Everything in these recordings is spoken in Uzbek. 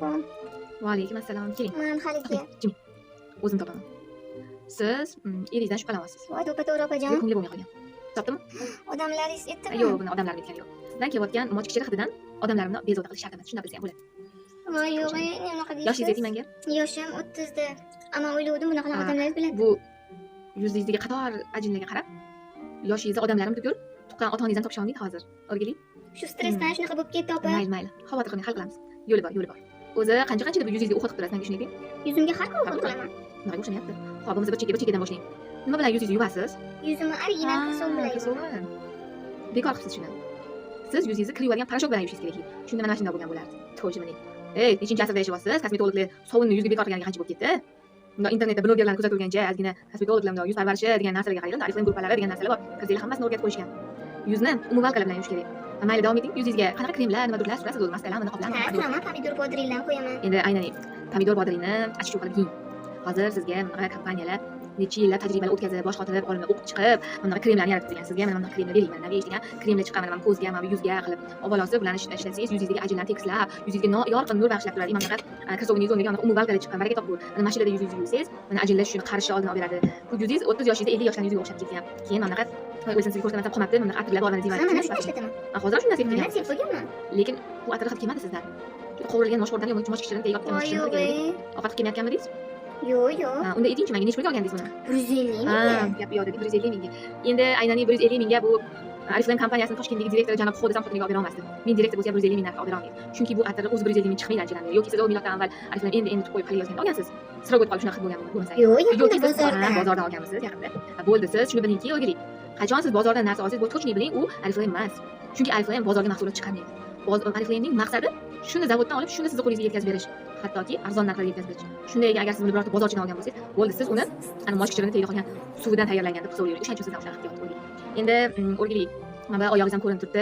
Alaykum. Va alaykum assalom. Keling. Man haligi Jiming. O'zim topaman. Siz eringizdan shubhalanyapsiz. Voy, to'ppa to'g'ri, opajon. Ko'ngli bo'lmay qolgan. Topdimi? Odamlaringiz aytdimi? Yo'q, buni odamlarim aytgani yo'q. Sizdan kelayotgan moch kichiri hididan odamlarimni bezovta qilish shart emas. Shundab bilsa ham bo'ladi. Voy, yo'q, unaqa deysiz. Yoshingizni ayting menga. Yoshim 30da. Ammo o'ylovdim, bunaqa Ha. odamlaringiz biladi. Bu yuzingizdagi qator ajinlarga qarab, yoshingizni odamlarim tugul, tuqqan ota onangizni ham topisha olmaydi hozir. O'rgiling. Shu stressdan shunaqa bo'lib ketdi, opa. Mayli, mayli. Xavotir qilmang, hal qilamiz. Yo'li bor, yo'li bor. O'zi qancha qancha deb yuzingizga уход qilib turasiz, menga shuni ayting. Yuzimga har kuni уход qilaman. Bunaqa o'xshamayapti. Xo'p, bo'lmasa bir chekka, bir chekkadan boshlang. Nima bilan yuzingizni yuvasiz? Yuzimni original кирсол bilan yuvaman. Кирсол mi? Bekor qilibsiz shuni. Siz yuzingizni kir yuvadigan порошок bilan yuvishingiz kerak edi. Shunda mana shunday bo'lgan bo'lardi. To'g'ri. Ey, nechinchi asrda yashayapsiz? Kosmetologlar sovunni yuzga bekor qilganiga qancha bo'lib ketdi? Bundoq internetda blogerlarni kuzatib, ozgina kosmetologlar bundoq yuz parvarishi degan narsalarga qaranglar, Oriflame gruppalari degan narsalar bor. Kirsanglar, hammasini o'rgatib qo'yishgan. Yuzni умывалка lar bilan yuvish kerak. Ha, mayli, davom eting. Yuzingizga qanaqa kremlar, nimadirlar surasiz o'zi, maskalarmi, niqoblarmi? Ha, suraman, pomidor bodringlarni qo'yaman. Endi aynan pomidor bodringni achchiq qilib yeng. Hozir sizga bunaqa kompaniyalar necha yillab tajribalar o'tkazib, bosh qotirib, olimlar o'qib chiqib, bunaqa kremlarni yaratib degan. Sizga mana bunaqa kremlar bering, mana Navage degan kremlar chiqqan, mana ko'zga, mana yuzga qilib. Avvalosi bularni ishlatsangiz, yuzingizdagi ajinlarni tekislab, yuzingizga yorqin nur bag'ishlab turadi. Mana bunaqa кроссовка o'rniga anaqa умывалка lar chiqqan, baraka topgur. Mana mashinada yuzingizni yuvsangiz, mana ajinlar shuni qarishi oldini olib beradi. Bu yuzingiz 30 yoshingizda 50 yoshlarning yuziga o'xshab ketgan. Keyin mana bunaqa, voy, o'zim sizga ko'rsatmasam qolmabdi, mana bunaqa atirlar bor, mana Ha, mana shuni ishlataman. Hozir ham shundan sepib Mana sepib qo'yganman. Lekin bu atir hid kelmadi sizdan. Qovurilgan moshxo'rdan yo mosh kishidan tegib Voy, yo'q, ey. ovqat qilib kelmayotganmidingiz? Yo'q, yo'q. Ha, unda aytingchi menga, necha pulga olgandingiz buni? 150 Ha, mingga. gap yo'q dedi, 150 mingga. Endi aynan 150 mingga bu Oriflame kompaniyasining Toshkentdagi direktori janob Xo desam, xotiniga olib bera olmasdi. Men direktor bo'lsa, 150 ming narxga olib bera olmaydi. Chunki bu atirni o'zi 150 ming chiqmaydi anchadan beri. Yoki siz o miloddan avval Oriflame endi endi qo'yib qilib yozganda olgansiz. Срок o'tib qolib shunaqa hid bo'lgan bo'lmasa. Yo'q, yaqinda Yoki siz bozordan. Ha, bozordan olganmisiz yaqinda? Ha, bo'ldi, siz shuni bilingki, o'rgiling. Qachon siz bozordan narsa olsangiz, bu точно biling, u Oriflame emas. Chunki Oriflame bozorga mahsulot chiqarmaydi. Oriflamening maqsadi shuni zavoddan olib, shuni sizni qo'lingizga yetkazib berish. Hattoki arzon narxlarda yetkazib berish. Shunday ekan, agar siz buni birorta bozorchidan olgan bo'lsangiz, bo'ldi, siz uni ana mosh kichirini tagida qolgan suvidan tayyorlangan deb hisoblayvering. O'shaning uchun sizdan shunaqa hid kelyapti. Endi o'rgiling. Mana bu oyog'ingiz ham ko'rinib turibdi.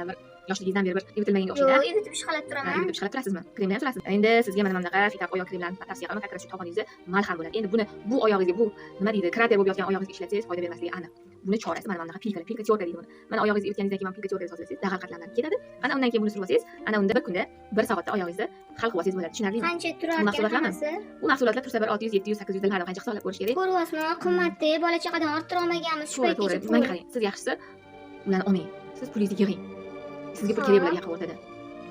Bir yoshligingizdan beri bir evitilmaganga o'xshaydi. Yo'q, ivitib ishqalab Ha, turaman. ivitib ishqalab turasizmi? Kremni ham surasiz. Endi sizga mana bunaqa Fitap oyoq kremlarini tavsiya qilaman. Как раз shu tovoningizga malham bo'ladi. Endi buni bu oyog'ingizga, bu nima deydi, krater bo'lib yotgan oyog'ingizga ishlatsangiz, foyda bermasligi aniq. Buni chorasi mana bunaqa пилка lar, пилка тёрка deydi buni. Mana oyog'ingizni ivitganingizdan keyin mana пилка тёрка sozlasangiz, dag'al qatlamlar ketadi. Ana undan keyin buni surib olsangiz, ana unda bir kunda, bir soatda oyog'ingizni hal qilib olsangiz bo'ladi. Tushunarlimi? Qancha turar ekan Mahsulotlarmi? hammasi? Bu mahsulotlar tursa bir 600, 700, 800 dan qancha hisoblab ko'rish kerak. Ko'ryapsizmi, qimmatda, bola chaqadan orttira olmaganmiz shu To'g'ri, to'g'ri. paytgacha Menga pul. qarang, siz yaxshisi ularni olmang. Siz pulingizni yig'ing. Sizga pul kerak bo'ladi yaqin o'rtada.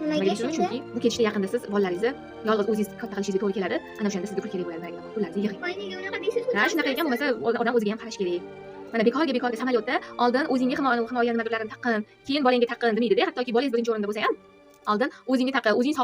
Nimaga Nimaga deysizmi? shunda? Chunki bu ketishda yaqinda siz bolalaringizni yolg'iz o'zingiz katta qilishingizga to'g'ri keladi. Ana o'shanda sizga pul kerak bo'ladi. Pullarni yig'ing. Voy, nega unaqa deysiz? Ha, shunaqa ekan, bo'lmasa odam o'ziga ham qarash kerak. Mana bekorga bekorga samolyotda oldin o'zingga himoya nimadirlarini taqqin, keyin bolangga taqqin demaydida, hattoki bolangiz birinchi o'rinda bo'lsa ham, oldin o'zingga taqin, o'zing.